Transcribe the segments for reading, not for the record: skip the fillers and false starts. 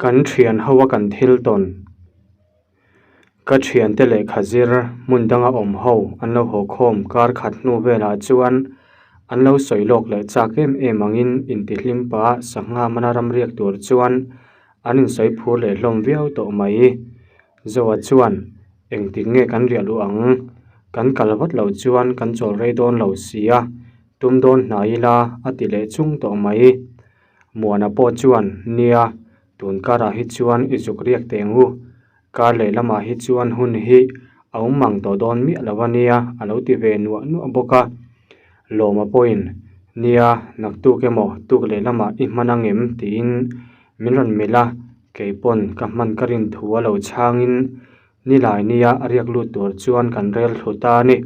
Kan thian ho a kan thil tawn. Ka thiante lehkha zir hmun danga awm ho an lo haw khawm kar khat hnu velah chuan an lo sawi lawk leh chak em em angin intihlim pah sangha mana ram riak tur chuan an insawi phur leh hlawm viau tawh mai. Zoa chuan engtik nge kan riah luh ang? Kan kal vat loh chuan kan chawl rei dawn lo sia, tum dawn hnai ila a ti leh chung tawh mai. Muana pawh chuan, Nia, tun karah hi chuan i zuk riak teh ang u. Kar leh lamah hi chuan hun hi a awm mang tawh dawn miah lo a nia, a lo ti ve nuah nuah bawk a. Lawma pawhin, Nia, naktuk emaw tuk leh lamah i hman ang em? tiin min rawn melh a, kei pawn ka hman ka rin thu a lo chhangin nilai nia a riak lut tur chuan kan rel thlu ta a ni.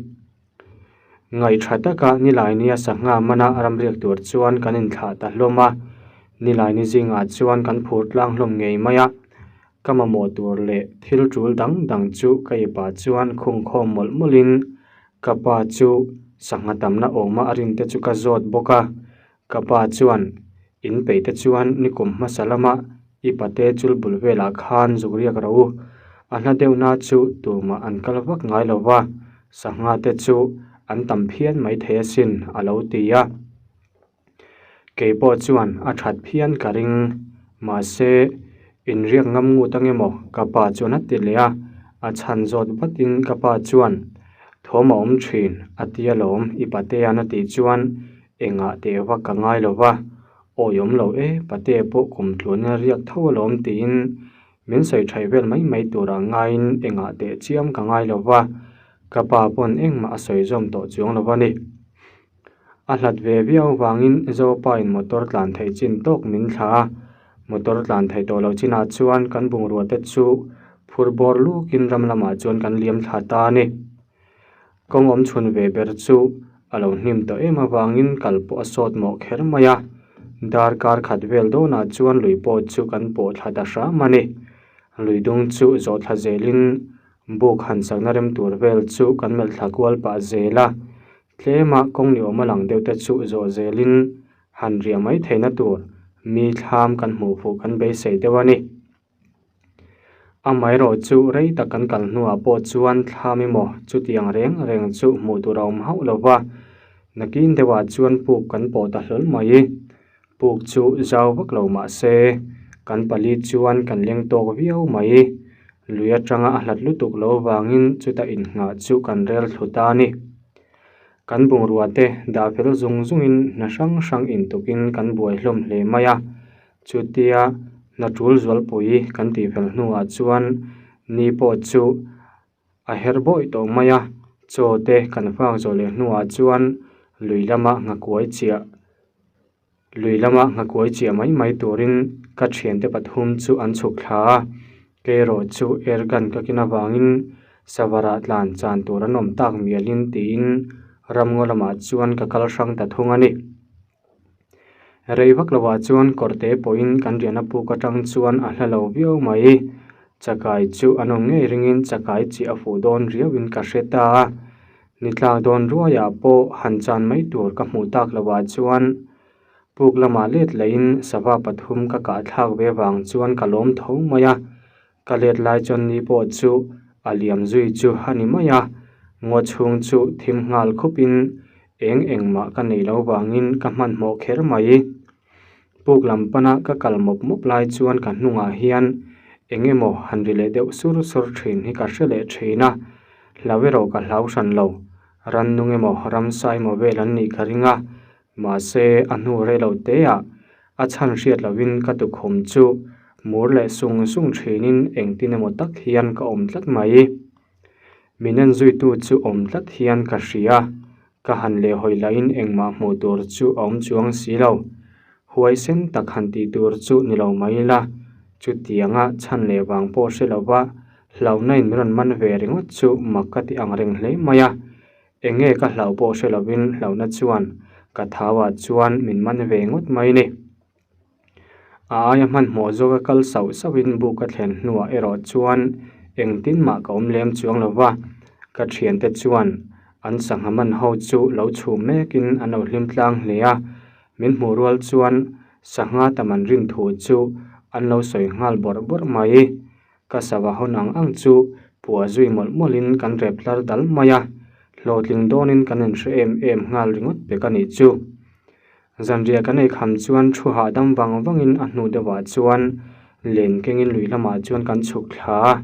Ngaihṭha taka Nilaini-a sangha mana ramriak tur chuan kan inthlah ta hlawm a, Nilaini zingah chuan kan phur tlang hlawm ngei mai a, ka mamawh tur leh thil ṭul dang dang chu ka ipah chuan khung khawm mawlh mawlhin ka pa chu sangha tamna awma a rinte chu ka zawt bawk a, ka pa chuan in peih te chuan nikum hmasa lama i pate chul bul velah khan zuk riak rawh u. A hla deuhna chu tumah an kal vak ngai lo va, sangha te chu an tam phian mai thei asin a lo ti a. Kei pawh chuan a that phian ka ring. Mahse, in riak ngam ngut ang emaw ka pa chuan a ti leh a, a chhan zawt vatin ka pa chuan thawm a awm thin a ti alawm i patea'n a tih chuan Engah teh vak ka ngai lo va, awi awm lo e, pate pawh kum tluan a riak tho alawm tiin min sawi thaih vel mai mai turah ngaiin engah teh chiam ka ngai lo va, ka pa pawn engmah a sawi zawm tawh chuang lo va ni. A hlat ve viau vangin Zopa in motor tlan theih chin tawk min thlah a, motor tlan theih tawh lo chinah chuan kan bungrua te chu phur bawr lukin ram lamah chuan kan liam thla ta a ni. Kawng awm chhun ve ber chu a lo hnim tawh em avangin kal pawh a sawt mawh kher mai a, darkar khat vel dawnah chuan lui pawh chu kan pawh thla ta hram a ni. Lui dung chu zawh thla zelin buk han sakna rem tur vel chu kan melh thla kual pah zel a, tlema kawng ni awm a lang deuh te chu zawh zelin han riah mai theihna tur mi thlam kan hmuh fuh kan beisei deuh a ni. Amaherawh chu rei tak kan kal hnuah pawh chuan thlam emaw chutiang reng reng chu hmuh tur a awm hauh lo va, nakin deuhah chuan puk kan pawh ta hlawl mai. Puk chu zau vak lo mah se kan pali chuan kan leng tawk viau mai. Lui atanga a hlat lutuk lo vangin chuta innghah chu kan rel thlu ta a ni. Kan bungrua te dah fel zung zungin hna hrang hrang intukin kan buai hlawm hle mai a. Chutia hna tul zualpui kan tih fel hnuah chuan ni pawh chu a her bawih tawh mai a, chaw te kan fak zawh leh hnuah chuan lui lama nghakuai chiah lui lama nghakuai chiah mai mai turin ka thiante pathum chu an chhuk thla a, kei erawh chu air gun ka ken avangin savarah tlan chan tur an awm tak mialin tiin ramngaw lamah chuan ka kal hrang ta thung a ni. Rei vak lovah chuan kawrte pawhin kan riahna puk atang chuan a hla lo viau mai. Chakai chu an awm ngei ringin chakai chi a fuh dawn riauin ka hre ta a. Ni tlak dawn ruaiah pawh han chan mai tur ka hmuh tak lovah chuan puk lamah let lehin sava pathum ka kah thlak ve vang chuan ka lawm tho mai a. Ka let lai chuan ni pawh chu a liam zui chu a ni mai a, ngaw chhung chu thim nghal khawpin eng engmah ka neih loh vangin ka hmanhmawh kher mai. Puk lam pana ka kal mawp mawp lai chuan ka hnungah hian eng emaw han ri leh deuh sur sur thin hi ka hre leh thin a, hlau erawh ka hlau hran lo. Rannung emaw ramsa emaw vel an nih ka ring a, Mahse, a hnu rei lo teah a chhan hriat lovin ka tukhum chu mur leh sung sung thinin engtin emaw tak hian ka awm tlat mai. Min en zuitu chu awm tlat hian ka hria, ka han lehhawi lahin engmah hmuh tur chu a awm chuang si lo. Huaisen tak han tih tur chu ni lo mai la, chutianga chhan leh vang pawh hre lova hlauhna in min rawn man ve ringawt chu mak ka ti ang reng hle mai a. Eng nge ka hlauh pawh hre lovin hlauhna chuan ka thauah chuan min man ve ngawt mai ni. A aia hmanhmawh zawka kal sauh sauhin buk ka thlen hnuah erawh chuan engtin mah ka awm lem chuang lo va, ka thiante chuan an sangha man ho chu lo chhum mekin an lo hlim tlang hle a, min hmuh rual chuan sangha tam an rin thu chu an lo sawi nghal bawrh bawrh mai. Ka sava hawn ang ang chu puah zui mawlh mawlhin kan rep tlar dal mai a, hlawhtling dawnin kan inhre em em nghal ringawt pek a nih chu. Zanriah kan ei kham chuan thu hahdam vang vangin a hnu deuhah chuan len kengin lui lamah chuan kan chhuk thla a,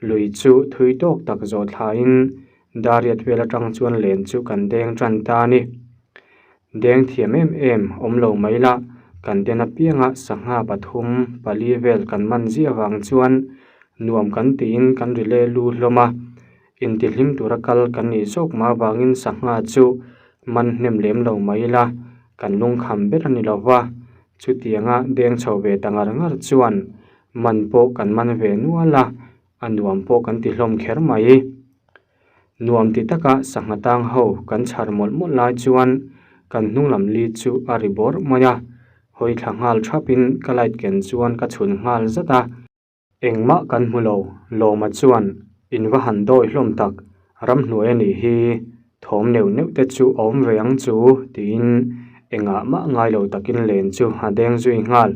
lui chu thui tawk tak zawh thlain dariat vel atang chuan len chu kan deng tan ta a ni. Deng thiam em em awm lo mai la, kan den apianga sangha pathum pali vel kan man ziah vang chuan nuam kan tiin kan ri le lu hlawm a, intihlim tura kal kan nih zawk mah avangin sangha chu man hnem lem lo mai la, kan lungkham ber a ni lo va, chutianga deng chho ve ta ngar ngar chuan man pawh kan man ve nual a, a nuam pawh kan ti hlawm kher mai. Nuam ti taka sangha tang ho kan chhar mawlh mawlh lai chuan kan hnung lam li chu a ri bawrh mai a, hawi thla nghal thapin ka light ken chuan ka chhun nghal zat a. Engmah kan hmu lo, Lawma chuan in va han dawi hlawm tak, ramhnuai a nih hi, thawm neuh neuh te chu a awm ve ang chu tiin engah mah ngai lo takin len chu a deng zui nghal.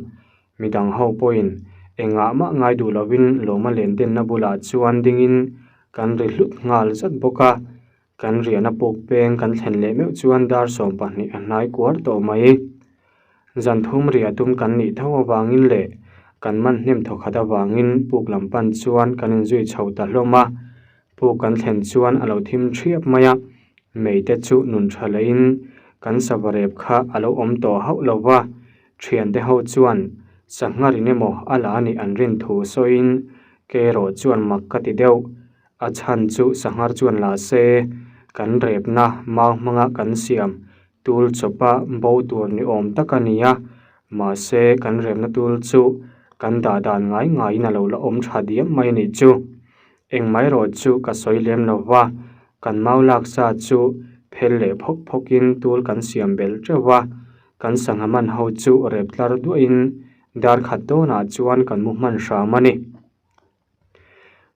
Midang ho pawhin engah mah ngai duh lovin Lawma len denna bulah chuan dingin kan ri hlut nghal zat bawk a, kan riahna puk peng kan thlen leh meuh chuan dar 12 a hnai kuar tawh mai. Zan thum riah tum kan nih tho avangin leh kan man hnem thawkhat avangin puk lam pan chuan kan inzui chho ta hlawm a, puk kan thlen chuan a lo thim thiap mai a, mei te chu nun tha lehin kan sava rep kha a lo awm tawh hauh lo va, Thiante ho chuan sangha rin emaw a la anih an rin thu sawiin kerawh chuan mak ka ti deuh. A chhan chu sanghar chuan la se kan repna mau hmanga kan siam tul chawpa bo tur ni awm tak a ni a, mahse kan repna tul chu kan dah dan ngai ngaiin a lo la awm tha diam mai a nih chu. Engmah erawh chu ka sawi lem lo va, kan mau lak sa chu phel leh phawk phawkin tul kan siam belh teuh va, Kan sangha man ho chu rep tlar duahin dar khat dawnah chuan kan mu hman hram a ni.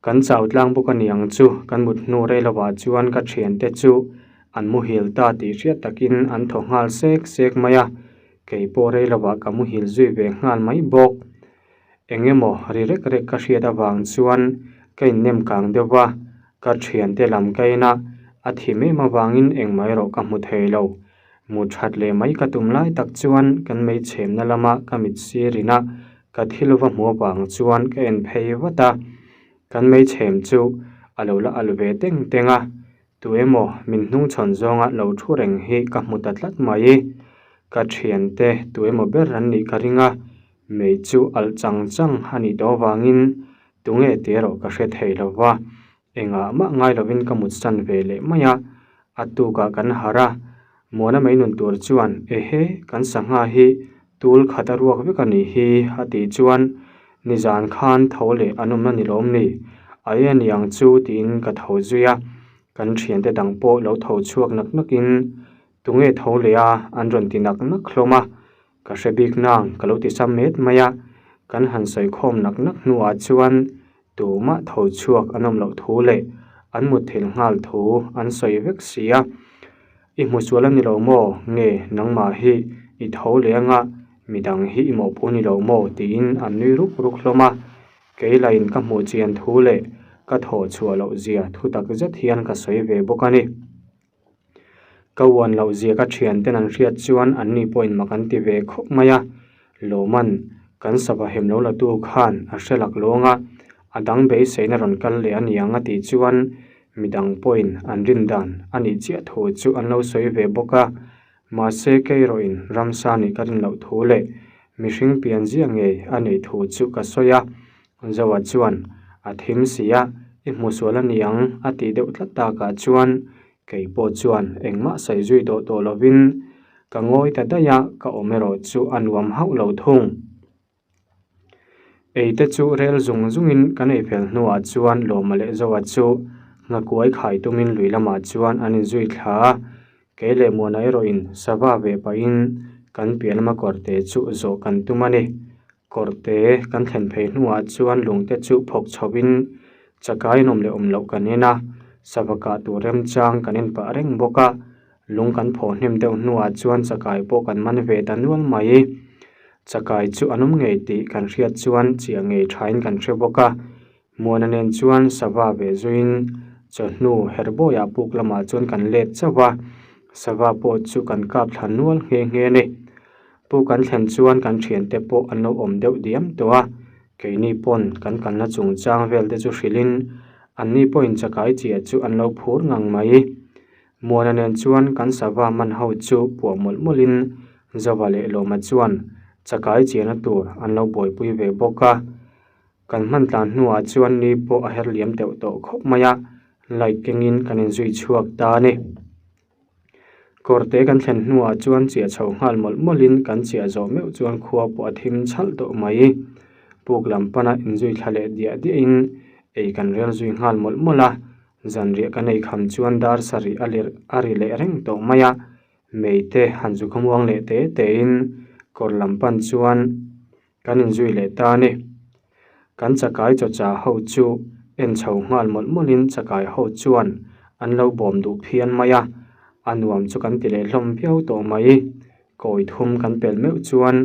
Kan chau tlang bawk a ni ang chu, kan mut hnu rei lovah chuan ka thiante chu an muhil ta tih hriat takin an thaw nghal sek sek mai a, kei pawh rei lovah ka muhil zui ve nghal mai bawk. Eng emaw ri rek rek ka hriat avang chuan ka innem kang deuh va, ka thiante lam ka en a, a thim em avangin engmah erawh ka hmu thei lo. Mu that leh mai ka tum lai tak chuan kan mei chhemna lama ka mit sir ina ka thil va hmu avang chuan ka en phei vat a, kan mei chhem chu a lo la alh ve teng teng a, tu emaw min hnungchhawn zawnga lo thu reng hi ka hmu ta tlat mai. Ka thiante tu emaw ber an nih ka ring a, mei chu alh chang chang a nih tawh avangin tunge tih erawh ka hre thei lo va. Engah mah ngai lovin ka mutsan ve leh mai a, a tukah kan harh a, Muana mai nun tur chuan ehe kan sangha hi tul khat a ruak vek a nih hi a tih chuan nizan khan tho leh an awm a ni lawm ni, a e a ni ang chu tiin ka tho zui a, kan thiante dang pawh lo tho chhuak nak nakin tunge tho leh a an rawn ti nak nak hlawm a, Ka hre bik nang ka lo ti sam met mai a, kan han sawi khawm nak nak hnuah chuan tumah tho chhuak an awm loh thu leh an mutthilh nghal thu an sawi vek si a. I hmu sual a ni lo maw? Nge nangmah hi i tho leh anga midang hi i mawhphu ni lo maw? tiin an nui ruk ruk hlawm a. Kei lain ka hmuh chian thu leh ka thawh chhuah loh zia thu tak zet hian ka sawi ve bawk a ni. Ka uan loh zia ka thian ten an hriat chuan an ni pawhin mak an ti ve khawp mai a, Lawman kan sava hem lo la tu khan a hre lak lawng a, a dang beiseina rawn kal leh a niang a tih chuan midang pawhin an rin dan a nih chiah thu chu an lo sawi ve bawk a, mahse kei erawhin ramsa nih ka rin loh thu leh mihring pian zia ngei a neih thu chu ka sawi a, Zoa chuan, A thim si a, i hmu sual a ni ang, a tih deuh tlat takah chuan kei pawh chuan engmah sawi zui tawh tawh lovin ka ngawi ta daih a, ka awm erawh chu a nuam hauh lo thung. Ei te chu rel zung zungin kan ei fel hnuah chuan Lawma leh Zoa chu nghakuai khai tumin lui lamah chuan an inzui thla a, kei leh Muana erawhin sava ve pahin kan piah lama kawrte chu zawh kan tum a ni. Kawrte kan thlen phei hnuah chuan lungte chu phawk chhoin chakai an awm leh awm loh kan en a, sava kah tur remchang kan en pah reng bawk a, lung kan phawh hnem deuh hnuah chuan chakai pawh kan man ve ta nual mai. Chakai chu an awm ngei tih kan hriat chuan chiah ngei thain kan hre bawk a. Muana nen chuan sava ve zuiin chawhnu herbawiah puk lamah chuan kan let chauh a, sava pawh chu kan kap thla nual nghe nghe a ni. Puk kan thlen chuan kan thiante pawh an lo awm deuh diam tawh a, keini pawn kan kalna chungchang vel te chu hrilhin anni pawhin chakai chiah chu an lo phur ngang mai. Muana nen chuan kan sava man ho chu puah mawlh mawlhin Zova leh Lawma chuan chakai chiahna tur an lo buaipui ve bawk a. Kan hman tlan hnuah chuan ni pawh a her liam deuh tawh khawp mai a, light kengin kan inzui chhuak ta a ni. Kawrte kan thlen hnuah chuan chiah chho nghal mawlh mawlhin kan chiah zawh meuh chuan khua pawh a thim chhalh tawh mai. Puk lam pana inzui thla leh diah diahin ei kan rel zui nghal mawlh mawlh a, Zanriah kan ei kham chuan dar sarih a lir a ri leh reng tawh mai a, mei te han zu khawmuang leh te tein kawr lam pan chuan kan inzui leh ta a ni. Kan chakai chawcha ho chu en chho nghal mawlh mawlhin chakai ho chuan an lo bawm duh phian mai a, a nuam chu kan ti leh hlawm viau tawh mai. Kawi thum kan pelh meuh chuan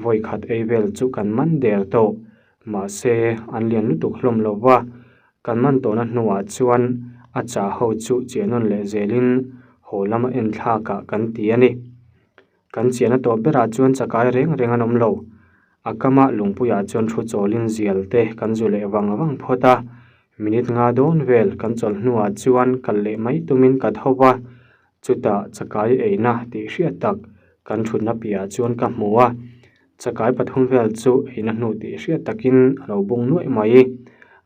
vawi khat ei vel chu kan man der tawh, mahse an lian lutuk hlawm lo va, Kan man tawhna hnuah chuan a chah ho chu chiahnawn leh zelin haw lama en thlakah kan ti a ni. Kan chiahna tawh berah chuan chakai reng reng an awm lo. A kama lungpuiah chuan thu chawlin zial te kan zu leh vang vang phawt a. Minute nga dawn vel kan chawlh hnuah chuan kal leh mai tumin ka tho va. Chutah chakai eina tih hriat tak kan thutna piahah chuan ka hmu a. Chakai pathum vel chu eina hnu tih hriat takin a lo bung nuaih mai.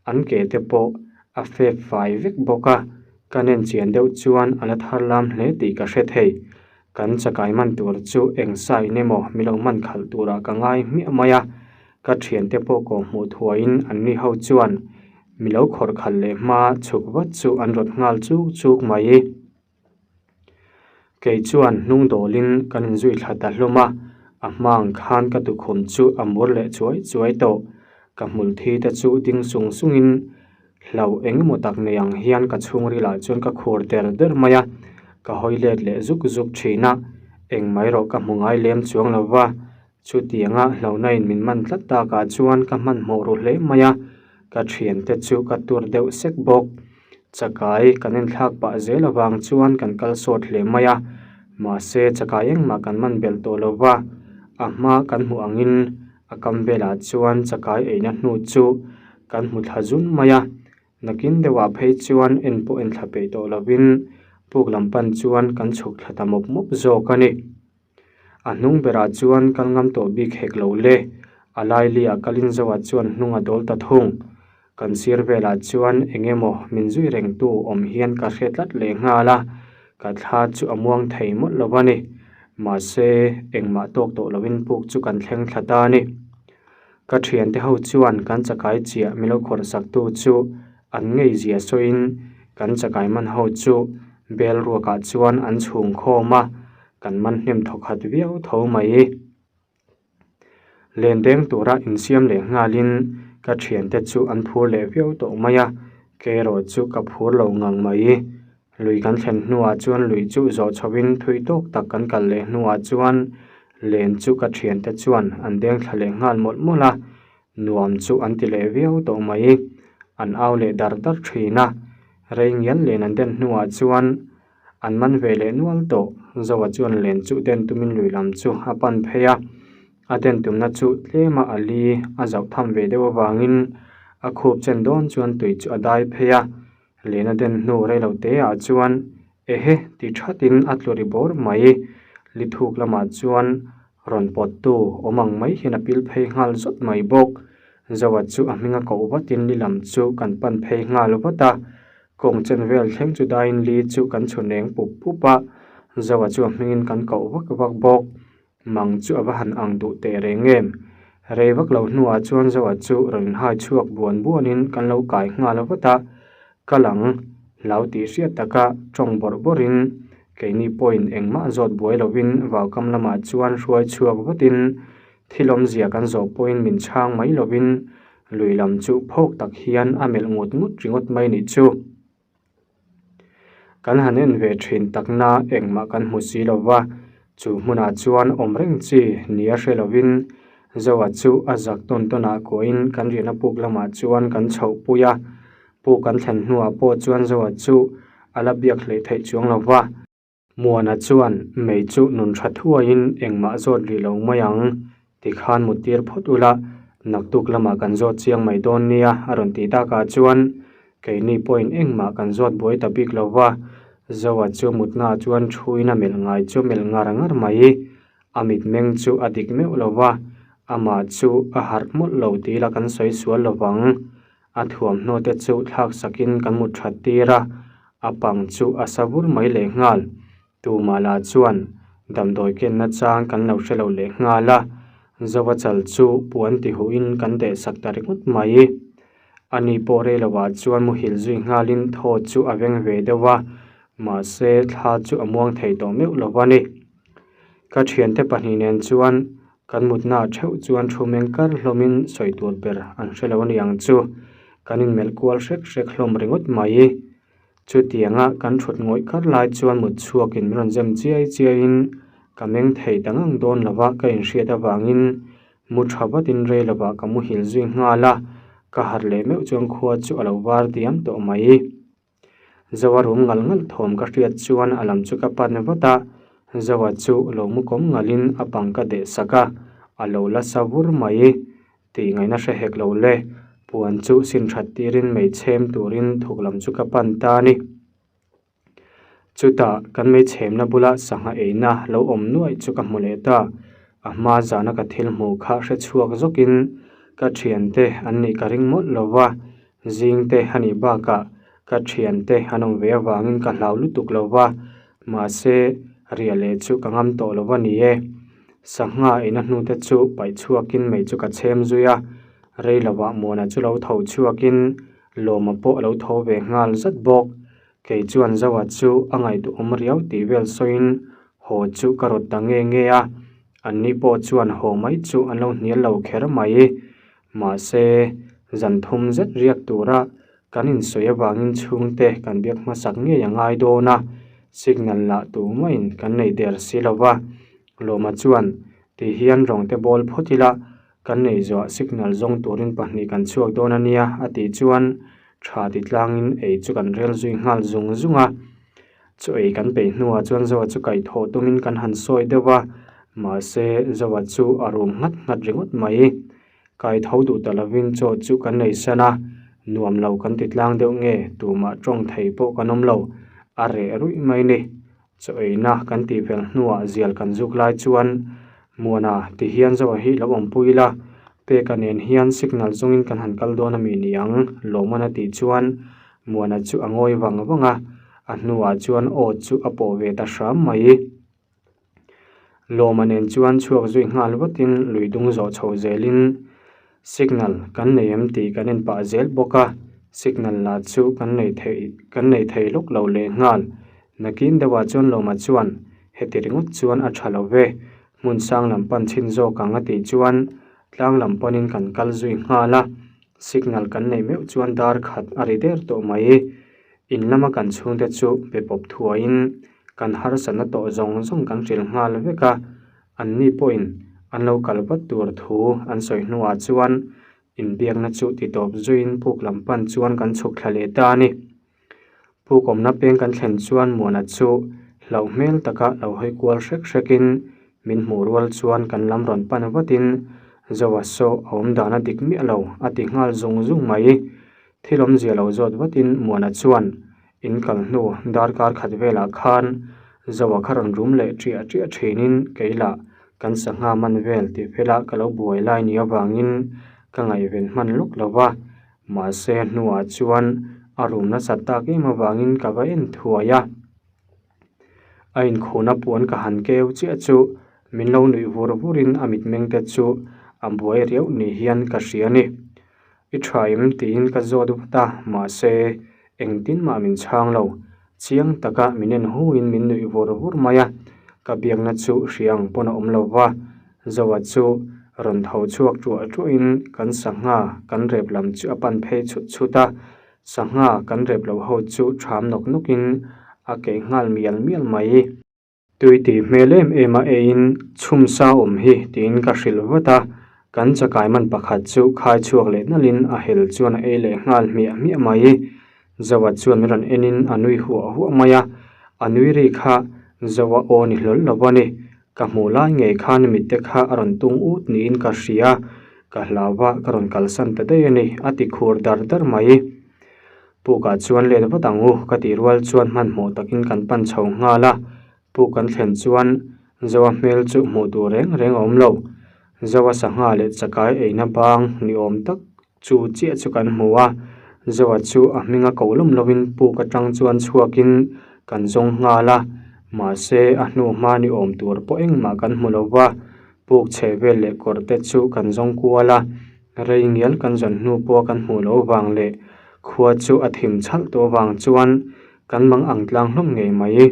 An ke te pawh a fep fai vek bawk a, ka nen chian deuh chuan a la thar lam hle tih ka hre thei. Kan chakai man tur chu eng sign emaw mi lo man khalh turah ka ngai hmiah mai a, ka thiante pawh kawh hmuh thuaiin anni ho chuan mi lo khawrh khalh leh hma chhuk vat chu an rawt nghal chuk chuk mai. Kei chuan hnung dawlin kan inzui thla ta hlawm a, a hma ang khan ka tukhum chu a mur leh chuai chuai tawh. Ka hmul thi te chu ding sung sungin hlauh eng emaw tak nei ang hian ka chhungrilah chuan ka khur der der mai a, ka hawi let leh zuk zuk thin a, engmah erawh ka hmu ngai lem chuang lo va, chutianga hlauhna in min man tlat takah chuan ka hmanhmawh ru hle mai a, ka thiante chu ka tur deuh sek bawk. Chakai kan inthlak pah zel avang chuan kan kal sawt hle mai a, mahse chakai engmah kan man belh tawh lo va, a hma kan hmuh angin a kam velah chuan chakai eina hnu chu kan hmu thla zun mai a, nakin deuhah phei chuan en pawh en thla peih tawh lovin puk lam pan chuan kan chhuk thla ta mawp mawp zawk a ni. A hnung berah chuan kal ngam tawh bik hek lo le. A lailiah kalin zoah chuan hnung a dawl ta thung. Kan sir velah chuan eng emaw min zui rengtu awm hian ka hre tlat leh nghal a, ka thla chu a muang thei mawlh lo a ni. Mahse, engmah tawk tawh loin puk chu kan thleng thla ta a ni. Ka thiante ho chuan kan chakai chiah min lo khawrh saktu chu an ngeizia sawiin kan chakai man ho chu bel ruakah chuan an chhung khawm a, kan man hnem thawkhat viau tho mai. Len deng tura insiam leh nghalin ka thiante chu an phur leh viau tawh mai a, kei erawh chu ka phur lo ngang mai. Lui kan thlen hnuah chuan lui chu zawh chhoin thui tawk tak kan kal leh hnuah chuan len chu ka thiante chuan an deng thla leh nghal mawlh mawlh a, nuam chu an ti leh viau tawh mai. An au leh dar dar thin a, rei ngial len an den hnuah chuan An man ve leh nual tawh. Zoa chuan len chu den tumin lui lam chu a pan phei a, a den tumna chu tlema a li a zauh tham ve deuh avangin a khup chen dawn chuan tui chu a dai phei a, len a den hnu rei lo te ah chuan ehe ti thatin a tlu ri bawr mai. Li thuk lamah chuan rawn pawt tu awm ang mai hian a pil phei nghal zawt mai bawk. Zoa chu a hming a koh vatin li lam chu kan pan phei nghal vat a, Kawng chen vel thleng chu daiin li chu kan chhun eng pup pup a, Zoa chu a hmingin kan koh vak vak bawk. Mang chu a va han ang duh teh reng em? Rei vak lo hnuah chuan Zoa chu rawn inhai chhuak buan buanin kan lo kai nghal vat a, ka lang hlau tih hriat taka tawng bawrh bawrhin keini pawhin engmah zawt buai lovin vaukam lamah chuan hruai chhuak vatin thil awmzia kan zawh pawhin min chhang mai lovin Lui lam chu phawk tak hian a melh ngut ngut ringawt mai nih chu. Kan han en ve thin takna engmah kan hmu si lo va, chu hmunah chuan awm reng chi nia hre lovin. Zoa chu a zak tawn tawn ah kuahin kan riahna puk lamah chuan kan chhoh pui a. Puk kan thlen hnuah pawh chuan Zoa chu a la biak hleih theih chuang lo va. Muana chuan mei chu nun tha thuaiin engmah zawt rih lo mai ang tikhan muttir phawt ula, naktuk lamah kan zawt chiang mai dawn nia a rawn tih takah chuan keini pawhin engmah kan zawt buai ta bik lo va. Zoa chu mutnaah chuan thuin a melh ngai chu melh ngar ngar mai. A mitmeng chu a dik meuh lo va, amah chu a harh mawlh lo tih ila kan sawi sual lo vang. A thuamhnaw te chu thlak sakin kan mut that tir a, a pang chu a sa vur mai lehnghal. Tumah lah chuan damdawi kenna chang kan lo hre lo lehnghal a, Zova chal chu puan ti huhin kan deh sak ta ringawt mai. Ani pawh rei lovah chuan muhil zui nghalin thaw chu a veng ve deuh a, mahse thla chu a muang thei tawh meuh lo a ni. Ka thiante pahnih nen chuan kan mutna theuh chuan thu meng kar hlawmin sawi tur ber an hre lo a ni ang chu. Kan inmelh kual hrek hrek hlawm ringawt mai. Chutianga kan thut ngawih kar lai chuan mut chhuakin min rawn zem chiai chiaiin ka meng thei ta ngang dawn lova ka inhriat avangin mu tha vatin rei lovah ka muhil zui nghal a, ka harh leh meuh chuan khua chu a lo var diam tawh mai. Zoa rum ngal ngal thawm ka hriat chuan a lam chu ka pan vat a, Zoa chu lo mu kawm ngalin a pang ka deh sak a, a lo la sa vur mai. Tih ngaihna hre hek lo le, puan chu sin that tirin mei chhem turin thuk lam chu ka pan ta a ni. Chutah kan mei chhemna bula sangha eina lo awm nuaih chu ka hmu leh ta. A hma zana ka thil hmuh kha hre chhuak zawkin ka thiante an nih ka ring mawlh lo va, zing te a nih bakah ka thiante an awm ve avangin ka hlau lutuk lo va, mahse riah leh chu ka ngam tawh lo va ni e. Sangha eina hnute chu paih chhuakin mei chu ka chhem zui a, rei lovah Muana chu lo tho chhuakin Lawma pawh a lo tho ve nghal zat bawk. Kei chuan Zoa chu a ngaihtuahawm riau tih vel sawiin haw chu ka rawt ta nge nge a, anni pawh chuan haw mai chu an lo hnial lo kher mai. Mahse, zan thum zet riak tura kan insawi avangin chhungte kan biak hmasak ngei a ngai dawn a, signal lah tumah-in kan nei der si lo va. Lawma chuan, Ti hian rawngte bawl phawt ila, Kan nei zuah signal zawng turin pahnih kan chhuak dawn a nia a tih chuan tha ti tlangin ei chu kan rel zui nghal zung zung a. Chu ei kan peih hnuah chuan Zoa chu kaihthawh tumin kan han sawi deuh a, mahse Zoa chu a rum nghat nghat ringawt mai. Kaitho duh ta lovin chaw chu kan nei san a, nuam lo kan ti tlang deuh nge tumah tawng thei pawh kan awm lo, a reh ruih mai ni. Chaw eina kan tih fel hnuah zial kan zuk lai chuan Muana ti hian Zoa hi lo awmpui ila, Peka nen hian signal zawngin kan han kal dawn a mi ni ang Lawmana tih chuan Muana chu a ngawi vang vang a, a hnuah chuan aw chu a pawh ve ta hram mai. Lawma nen chuan chhuak zui nghal vatin lui dung zawh chho zelin signal kan nei em tih kan en pah zel bawk a, signal lah chu kan nei thei kan nei thei lawk lo leh nghal. Nakin deuhah chuan Lawma chuan heti ringawt chuan a tha lo ve, hmun sang lam pan chhin zawk ang a tih chuan tlang lam panin kan kal zui nghal a, signal kan neih meuh chuan dar khat a ri der tawh mai. In lama kan chhungte chu be pawp thuaiin kan harsatna tawh zawng zawng kan hrilh nghal vek a, anni pawhin an lo kal vat tur thu an sawi hnuah chuan inbiakna chu ti tawp zuiin puk lam pan chuan kan chhuk thla leh ta a ni. Puk awmna peng kan thlen chuan Muana chu hlauh hmel taka lo hawi kual hrek hrekin min hmuh rual chuan kan lam rawn pan vatin Zoa saw a awm dan a dik miah lo a ti nghal zung zung mai. Thil awmzia lo zawt vatin Muana chuan in kal hnu darkar khat velah khan Zoa kha rawn rum leh ṭiah ṭiah ṭhinin kei lah kan sangha man vel tih fela ka lo buai lai ni avangin ka ngaihven hman lawk lo va, mahse hnuah chuan a rum nasat tak em avangin ka va en thuai a. A inkhuna puan ka han keu chiah chu min lo nuih vur vurin a mitmeng te chu a buai riauh ni hian ka hria a ni. I tha em tiin ka zawt vat a, mahse engtin mah min chhang lo. Chiang taka min en huin min nuih vur vur mai a, ka biakna chu hria ang pawn a awm lo va. Zoa chu rawn tho chhuak ṭuah ṭuahin kan sangha kan rep lam chu a pan phei chhut chhut a, sangha kan rep loh ho chu ṭham nawk nawkin a keih nghal mial mial mai. Tui tih hmel em em a eiin chhum sa awm hi tiin ka hrilh vat a, Kan chakai man pakhat chu khai chhuak leh nalhin a hel chuan a ei leh nghal hmiah hmiah mai. Zoa chuan min rawn enin a nui huah huah mai a, a nui ri kha Zoa aw ni hlawl lo a ni. Ka hmuh lai ngei khan mitte kha a rawn tung ut niin ka hria, ka hlau a, ka rawn kalsan ta daih a ni, a ti khur dar dar mai. Pukah chuan let vat ang u, ka tih rual chuan hmanhmawh takin kan pan chho nghal a, puk kan thlen chuan Zoa hmel chu hmuh tur reng reng a awm lo. Zoa sangha leh chakai eina bang ni awm tak chu chiah chu kan hmu a, Zoa chu a hminga ko lawm lovin puk atang chuan chhuakin kan zawng nghal a, mahse a hnu hma ni awm tur pawh engmah kan hmu lo va, puk chheh vel leh kawr te chu kan zawng kual a, rei ngial kan zawn hnu pawha kan hmuh loh avang leh khua chu a thim chhalh tawh avang chuan kan mang ang tlang hlawm ngei mai.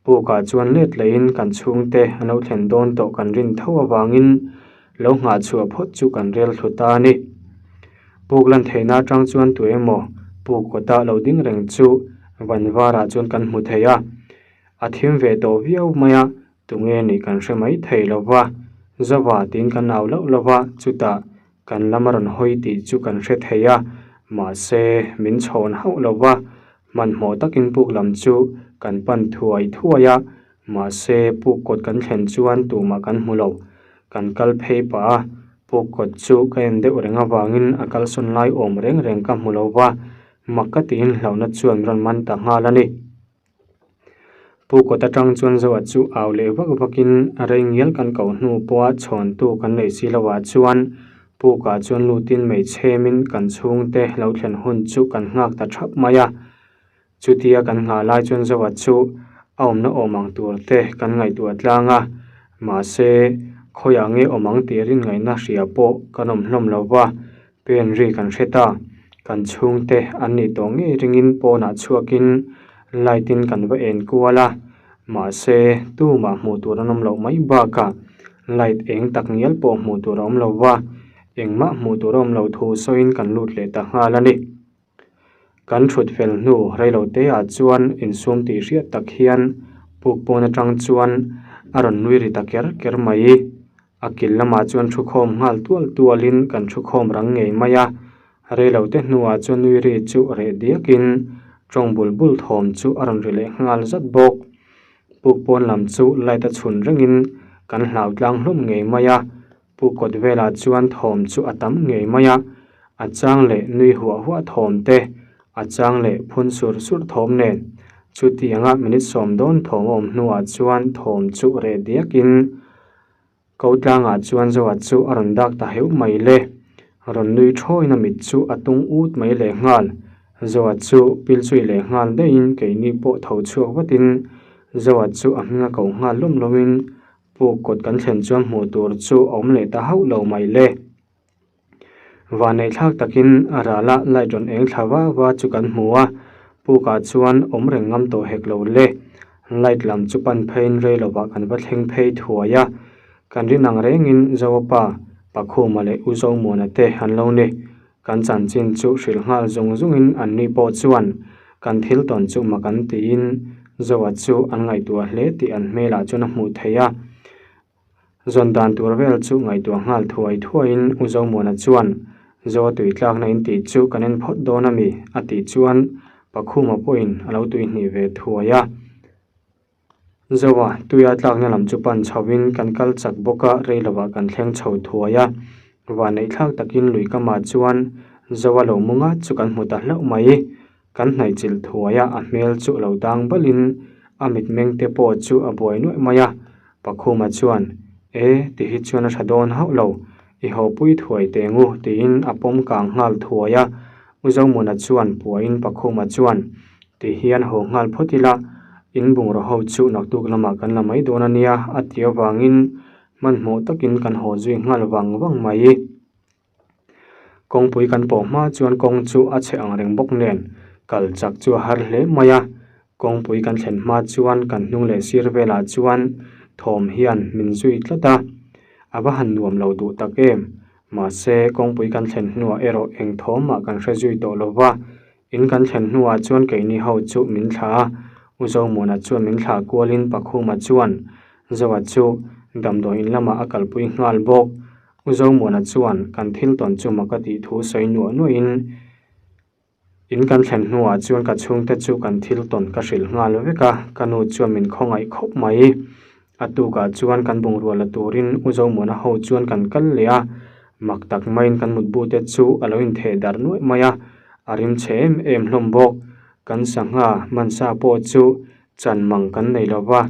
Pukah chuan let lehin kan chhungte an lo thlen dawn tawh kan rin tho avangin lo nghah chhuah phawt chu kan rel thlu ta a ni. Puk lan theihna atang chuan tu emaw puk kawta lo ding reng chu van varah chuan kan hmu thei a. A thim ve tawh viau mai a, tunge nih kan hre mai thei lo va. Zova tiin kan au loh lo va, chutah kan lam a rawn hawi tih chu kan hre thei a, mahse min chhawn hauh lo va. Hmanhmawh takin puk lam chu kan pan thuai thuai a, mahse puk kawt kan thlen chuan tumah kan hmu lo. Kan kal phei pah a, puk kawt chu ka en deuh reng avangin a kalsawn lai awm reng reng ka hmu lo va, mak ka tiin hlauhna chuan rawn man ta nghal a ni. Puk kawt atang chuan Zoa chu au leh vak vakin a rei ngial kan koh hnu pawha chhawntu kan neih si lohah chuan Pukah chuan lutin hmeichhemin kan chhungte lo thlen hun chu kan nghak ta thap mai a. Chutia kan nghah lai chuan Zoa chu a awmna awm ang tur te kan ngaihtuah tlang a, mahse khawiah nge awm ang tih rin ngaihna hria pawh kan awm hlawm lo va, pen ri kan hre ta. Kan chhungte an nih tawh ngei ringin pawnah chhuakin light in kan va en kual a. Mahse, tumah hmuh tur an awm loh mai bakah light eng tak ngial pawh hmuh tur a awm lo va, engmah hmuh tur a awm loh thu sawiin kan lut leh ta nghal a ni. Kan thut fel hnu reilote ah chuan insum tih hriat tak hian puk pawn atang chuan a rawn nui ri ta ker ker mai. A kil lamah chuan thu khawm nghal tual tualin kan thu khawm rang ngei mai a, reilote hnuah chuan nui ri chu reh diakin tawng bul bul thawm chu a rawn ri leh nghal zat bawk. Puk pawn lam chu light a chhun rengin kan hlau tlang hlawm ngei mai a, puk kawt velah chuan thawm chu a tam ngei mai a, a chang leh nui huah huah thawm te, a chang leh phun sur sur thawm nen. Chutianga minute sawm dawn thawm a awm hnuah chuan thawm chu reh diakin Ko tlangah chuan Zoa chu a rawn dak ta heuh mai le. Rawn nui thawiin a mit chu a tung ut mai leh nghal. Zoa chu pil chui leh nghal daihin keini pawh tho chhuak vatin Zoa chu a hming a ko nghal lawm lawmin puk kawt kan thlen chuan hmuh tur chu a awm leh ta hauh lo mai le. Vanneih thlak takin a rala light rawn eng thla va va chu kan hmu a, pukah chuan awm reng ngam tawh hek lo le. Light lam chu pan pheiin rei lovah kan va thleng phei thuai a, kan rin ang rengin Zoapa, Pakhuma leh U Zomuana te an lo ni. Kan chanchin chu hrilh nghal zung zungin anni pawh chuan kan thil tawn chu mak an tiin Zoa chu an ngaihtuah hle tih an hmelah chuan a hmuh theih a. Zawn dan tur vel chu ngaihtuah nghal thuai thuaiin U Zomuana chuan, Zoa tui tlakna in tih chu kan en phawt dawn a mi? a tih chuan Pakhuma pawhin a lo tui hnih ve thuai a. Zoa tuia tlakna lam chu pan chhoin kan kal chak bawk a, rei lovah kan thleng chho thuai a. Vanneih thlak takin lui kamah chuan Zoa lo mu ngat chu kan hmu ta hlauh mai. Kan hnaihchilh thuai a, a hmel chu lo dang balhin a mitmeng te pawh chu a buai nuaih mai a. Pakhuma chuan, E, ti hi chuan a tha dawn hauh lo, i hawpui thuai teh ngu, tiin a pawm kang nghal thuai a. U Zomuna chuan puahin Pakhuma chuan, Ti hian haw nghal phawt ila, in bungraw ho chu naktuk lamah kan la mai dawn a nia, a ti avangin hmanhmawh takin kan haw zui nghal vang vang mai. Kawngpui kan pawh hma chuan kawng chu a chhe ang reng bawk nen kal chak chu a har hle mai a, kawngpui kan thlen hma chuan kan hnung leh sir velah chuan thawm hian min zui tlat a, a va han nuam lo duh tak em, mahse kawngpui kan thlen hnuah erawh eng thawm mah kan hre zui tawh lo va, in kan thlen hnuah chuan keini ho chu min thlah a, U Zomuana chuan min thlah kualin Pakhuma chuan Zoa chu damdawiin lamah a kalpui nghal bawk. U Zomuana chuan kan thil tawn chu mak a tih thu sawi nuah nuahin in kan thlen hnuah chuan ka chhungte chu kan thil tawn ka hrilh nghal vek a, ka nu chuan min khawngaih khawp mai. A tukah chuan kan bungrua la turin U Zomuana ho chuan kan kal leh a, mak tak maiin kan mutbu te chu a lo intheh darh nuaih mai a, a rim chhe em em hlawm bawk. Kan sangha hmansa pawh chu chan mang kan nei lo va,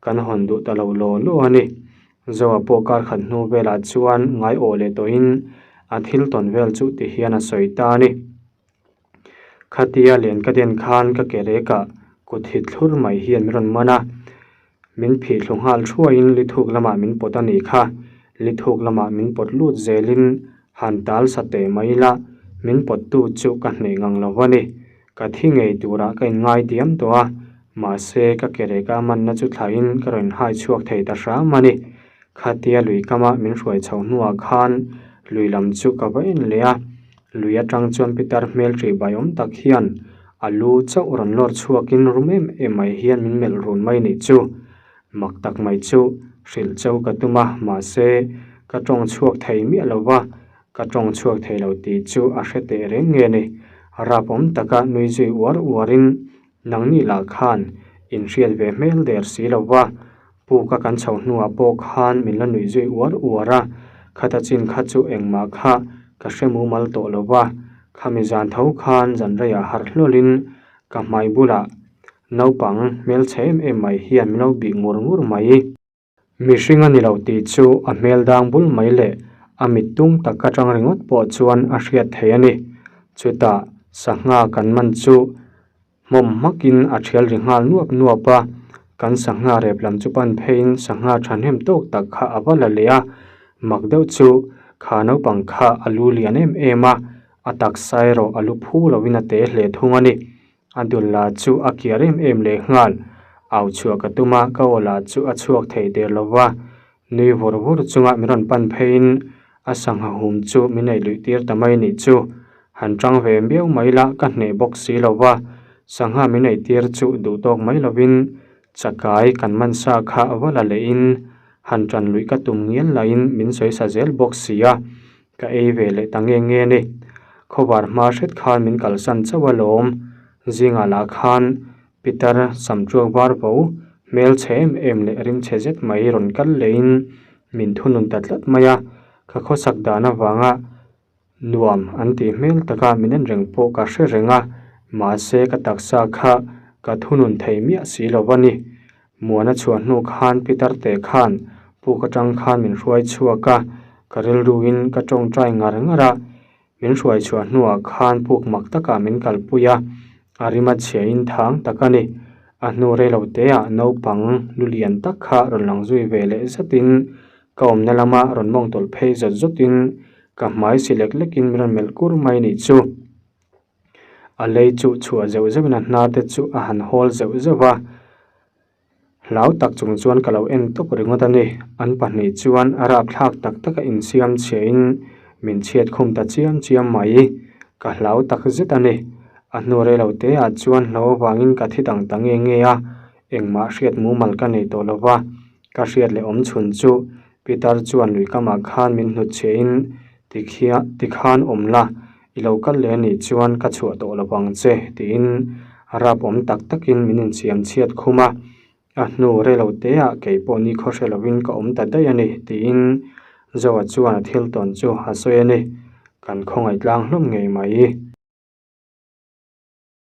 kan hawn duh ta lo law law a ni. Zoa pawh kar khat hnu velah chuan ngai awh leh tawhin a thil tawn vel chu ti hian a sawi ta a ni. Khatia len ka den khan ka ke rekah kut hit thlur mai hian min rawn man a, min phih thlu nghal thuaiin lithuk lamah min pawt a nih kha. Lithuk lamah min pawt lut zelin han tal sa teh mai ila min pawttu chu ka hneh ngang lo va ni. Ka thi ngei turah ka inngai diam tawh a, mahse ka ke reka manna chu thlahin ka rawn hai chhuak thei ta hram a ni. Khatia lui kama min hruai chhoh hnuah khan lui lam chu ka va en leh a, lui atang chuan pitar hmel ṭih bai awm tak hian a lu chauh rawn lawr chhuakin rum em em mai hian min melh run mai nih chu. Mak tak mai chu hrilh chau ka tum a, mahse ka ṭawng chhuak thei miah lo va, Ka tawng chhuak thei lo tih chu a hre teh reng nge ni? Rap awm taka nui zui uar uarin nangni lah khan inhriat ve hmel der si lo va, puka kan chho hnuah pawh khan min la nuih zui uar uar a, khata chin kha chu engmah kha ka hre mumal tawh lo va, khami zan tho khan zan reiah harh hlawlin ka hmai bulah naupang hmelchhe em em mai hian min lo bih ngur ngur mai. Mihring a ni lo tih chu a hmel dang bul mai leh a mit tung tak atang ringawt pawh chuan a hriat thei a ni. Chutah sangha kan man chu hmawm hmakin a thial ri nghal nuap nuap a, kan sangha rep lam chu pan pheiin sangha thahnem tawk tak kha a va la leh a, mak deuh chu kha naupang kha a lu lian em em a, a taksa erawh a lu phu lovin a te hle thung a ni. A dul la chu a kiar em em leh nghal. Au chhuah ka tum a, ka aw lah chu a chhuak thei der lo va. Nui vur vur chunga min rawn pan pheiin a sangha hum chu min ei luih tir ta mai nih chu. Han tang ve miau mai la ka hneh bawk si lo va. Sangha min ei tir chu duh tawk mai lovin chakai kan man sa kha va la lehin han tan luih ka tum ngial lahin min sawi sa zel bawk si a. Ka ei ve leh ta nge nge ni. Khawvar hma hret khan min kalsan chauh alawm. Zingah lah khan Peter Samṭuak var vo hmelchhe em em leh rimchhe zet mai rawn kal lehin min thunun ta tlat mai a. Ka khawsak dan avanga nuam an tih hmel taka min en reng pawh ka hre reng a, mahse ka taksa kha ka thunun thei miah si lo va ni. Muana chhuah hnu khan Peter te khan puk atang khan min hruai chhuak a, ka rilruin ka tawngtai ngar ngar a, min hruai chhuah hnuah khan puk mak takah min kalpui a, a rim a chhiahin thang tak a ni. A hnu reilo teah naupang lu lian tak kha rawn lang zui ve leh zatin ka awmna lama rawn mawng tawlh phei zawt zawtin ka hmai si lek lekin min rawn melh kur mai nih chu. A lei chu chhuah zeuh zeuhin a hnar te chu a han hawl zeuh zeuh va, hlau tak chung chuan ka lo en tawp ringawt a ni. An pahnih chuan a rapthlak tak taka insiam chhiahin min chhiat khum ta chiam chiam mai. Ka hlau tak zet a ni. A hnu rei lo te ah chuan hlo avangin ka thi dang ta nge nge a, engmah hriat mumal ka nei tawh lo va, ka hriat leh awm chhun chu Peter chuan lui kamah khan min hnut chhiahin tikhian tikhan awm la, I lo kal leh anih chuan ka chhuah tawh lo vang che tiin rap awm tak takin min insiam chhiat khum a, a hnu rei lo teah kei pawh ni khaw hre lovin ka awm ta daih a ni tiin Zoa chuan a thil tawn chu a sawi a ni. Kan khawngaih tlang hlawm ngei mai.